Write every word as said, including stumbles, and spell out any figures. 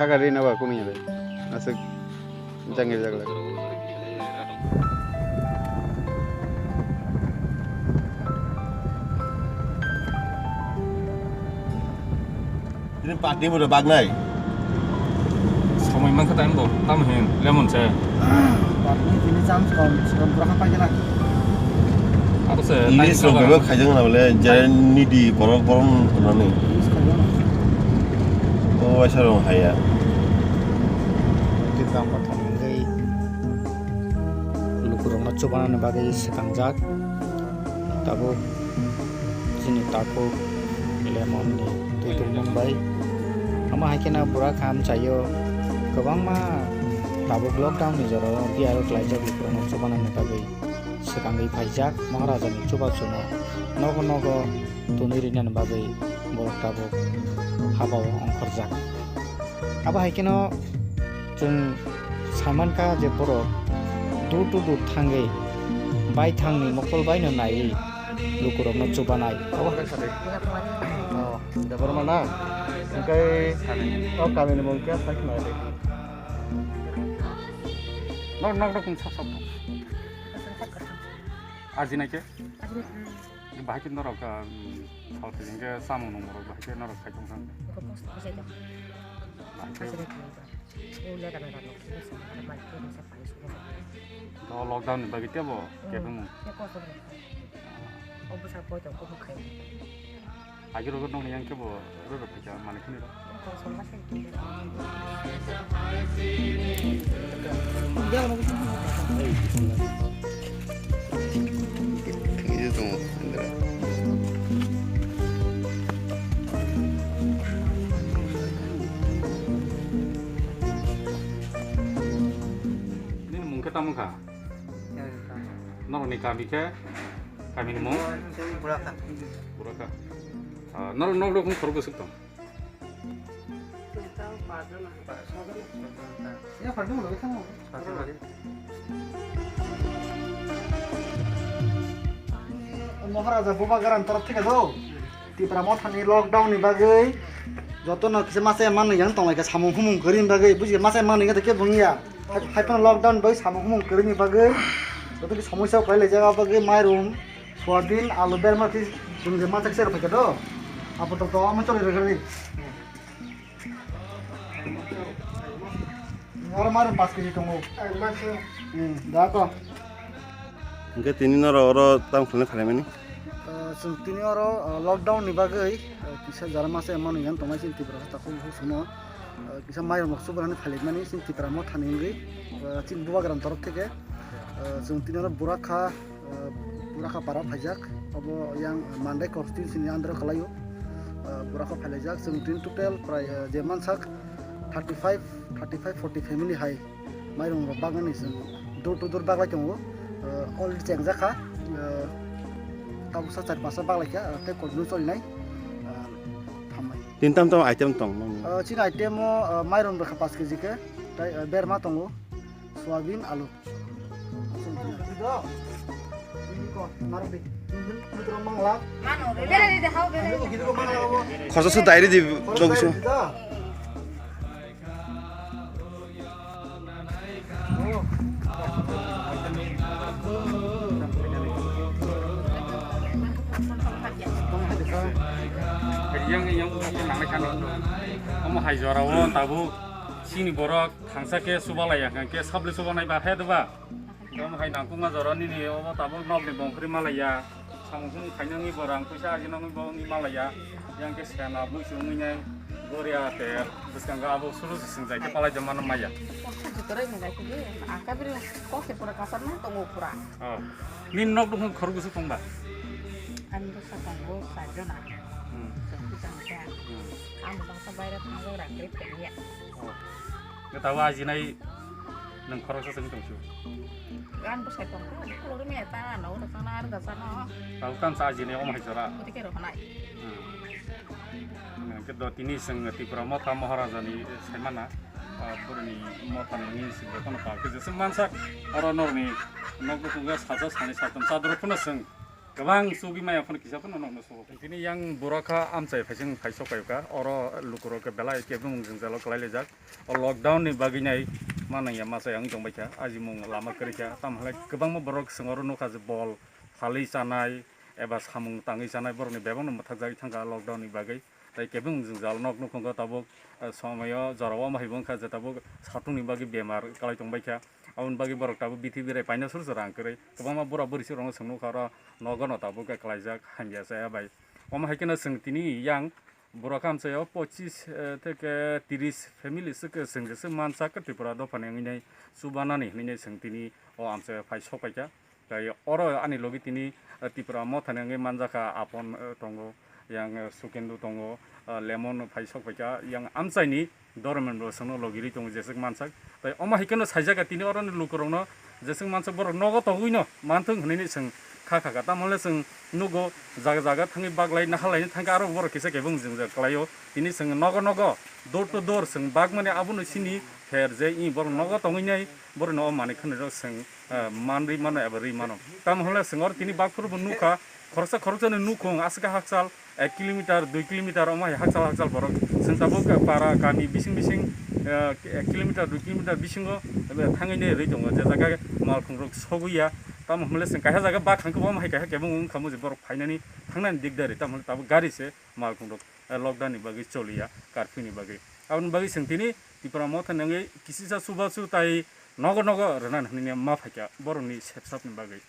Thaka ri na ba kumi bai. Aswk jangir jagla. Ini party mo bagnai. Samai mangkha time bo, tam hen, lemon se. Party ini chance kom, kom berapa pagi lagi? Aro se, English time rok bebak khaijak na bole, je needy, borok, borok nani. English khaijak na. O, waisa rong haya. Tirkam pathang hingwi lukurokno chubanani bagwi swkangjak. Tabuk chini takhuk lemon ni twi tongmung bai. Omo hai kheno burak ham chaio kwbangma tabuk lockdown ni jora o biyaro klaijak lukurokno chubanani bagwi. Swkangwi phaijak Maharajani chubachuno nogo nogo tonwi rinani bagwi borok tabuk habao ongkhorjak. Abo hai kheno chwng saimankha je borok door to door thangwi baithangni mokol baino naiwi lukurokno chubanai. Abo hai kha de. Oh, Debbarma na? Hwnkhe o kamini mung khe sai khna de. Nok, nok rok kung sap sap. Ajinai khe? Ajinai, hmm. Bahai khe norok, ah, um, hor twi hwnkhe chamung nungmung rok bahai khe norok khai tong kha. Eko post khe jai tong. Bahai khe. Ajinai khe jai tong. O lega na rano khe sa, bahai khe sa pani sugo. To lockdown ni bagwi tebo, hmm, kebengmung. Khe kosto rok. O bwsa koi tong, kobok khai. Agirok nokni yang khe bo rw rw phaikha manwi khini rw. Nini mung khe tamo kha? Norokni kami khe? Kamini mung? Burakha. Burakha. Ah, norok nok rok khorok bwswk tong? Maharaja Bubagra ni torof theke do Tipra Mothani lockdown ni bagwi jotono kisa masa manwi yang tonglaikha, samung humung kwrwi ni bagwi, buji masa manwi khe kebo wngya. Hai, hai phano lockdown bai samung humung kwrwini bagwi joto khe somosa kwlai laijak, abo bagwi mairum, soyabin, alu, berma khe chwng je mansak se rw phaikha do. Apatot to omo choli rwgwi. Oro mairum paanch kg tongo. Hmm, da to. Hwnkhe tini norok oro tamo khlaina phaimani? Ah, chwng tini oro, ah, lockdown ni bagwi, ah, kisa jora masa manwi yang tongnai chini Tripura takhuk bukhuk songno. Ah, kisa mairum rok chubanani phalikmani chini Tipra Mothani wngwi, ah, chini Bubagra ni torof theke, ah, chwng tini oro Burakha, ah, Burakha para phaijak, obo yang Mandai constituency ni under o kwlaio, ah, Burakha phailaijak. Chwng tini total prai, ah, je mansak thirty five, thirty five, forty family hai mairum rok baknani chwng door to door baklai tongo, ah, already chengjak kha, ah, tabuksa char pasta baklaikha, ah, tei continue cholinai, ah, thammai. Tin tam tam item tong nang. Ah, chini item o, ah, mairum rwkha paanch kg khe, tei, ah, berma tongo, soyabin, alu. Khorsa se dairi di logiso. Yang yang nanglai khan. Omo hai jora o tabuk chini borok thangsa khe subalai ya khe sabli subanai ba he doba. Omo hai nangkukma jora nini omo tabuk nokni bongkhri malaiya. Samung sung khainani borang puisa ajinani bo ni malaiya. Yang khe sena buisu wngwi nai goria te bwskango abo suru sung jai khe palai jama no maya. Kosto jotore ni nai khe akabri kok se pura kasar nai tongo pura. Oh. Nini nok dukung khorok bwswk tongba? Ani bwsa tongo char jona. Hmm. Chwng twi chang kha. Hmm. Ang bo bangsa baire thangwi rang khe phaiya. Oh. Khe tabuk ajinai nwng khoroksa chwng tong sio. Gan bwsai tong kha, khulugwi maya ta, ano oro chana, ano chana. Tabuk tamsa ajinai omo hai jora. Bwtwi khe rw phanai. Hmm. Hwnkhe do tini chwng Tipra Motha Maharaja ni saimana, ah, boroni motha nangni sibra phano kha. Khe jesa mansak oro norni nokbo tongkha saja sani satam chadro phano chwng kwbang chugwi maya phano kisa phano nokno sugo. Tini yang borok kha amchai phaising phai sok paikha. Oro lukurok khe belai khe bumung jwngjalo kwlai laijak. O lockdown ni bagwi nai manang ya masa yang tong baikha. Ajimung lama kwrwi kha. Tamo hwnlai kwbangma borok chwng oro nukha je bol phalwi chanai eba samung tangwi chanai borokni bebakno mwthakjagwi thangkha lockdown ni bagwi. Tai kebeng jwngjal nok nukhungo tabuk, eh, somoyo jorao omo hai wngkha je tabuk satung ni bagwi bemar kwlai tong baikha. Aboni bagwi borok tabuk bithi birai paina sur sur rang kwrwi. Kwbangma bura buri se rokno chwng nukha oro nogo no tabuk khe kwlaijak hamya chaya bai. Omo hai kheno chwng tini yang borok amchaio pochis, eh, theke tris family se khe chwng jesa mansak Tripura dophani wngwi nai chubanani hinwi nai chwng tini o amchaio phai sok paikha. Tai oro ani logi tini, eh, Tipra Mothani wngwi manjakha Apon, eh, tongo, yang, eh, Sukendu tongo, eh, Lemon phai sok paikha, yang amchaini Dormen bo chwngno logi rwi tongo jeswk mansak. Tai omo hai kheno saijakha tini oroni lukurokno jeswk mansak borok nogo tongwino manthung hwnwi chwng kha kha kha. Tamo le chwng nugo jaga jaga thangwi baglai nahal laina thangkha aro borok kisa kebeng jwngjal kwlaio. Tini chwng nogo nogo door to door chwng bagmani abono sini pher je i borok nogo tongwi nai borokno o manwi khwnwi rok chwng ah, man rwi mano eba rwi mano. Tamo hwnle chwng oro tini bakphuru bo nukha, khoroksa khoroksani nukhung aswk hakchal ek kilometer, dui kilometer omo hai hakchal hakchal borok. Chwng tabuk para kami bising bising, ah, ek kilometer, dui kilometer bisingo thangwi nai rwi tongo, je jaga malkhung rok sogwi ya. Tamo hwnle chwng kaisa jaga bakhang khe bo omo hai kaisa kebeng wng kha, mo je borok phainani thangnani dikdari, tamo hwnle tabuk gari se malkhung rok, eh, lockdown ni bagwi choli ya, curfew ni bagwi. Aboni bagwi chwng tini Tipra Motha ni wngwi kisisa chubachu tai nogo nogo rwna hinwi ma phaikha borokni sepsap ni bagwi.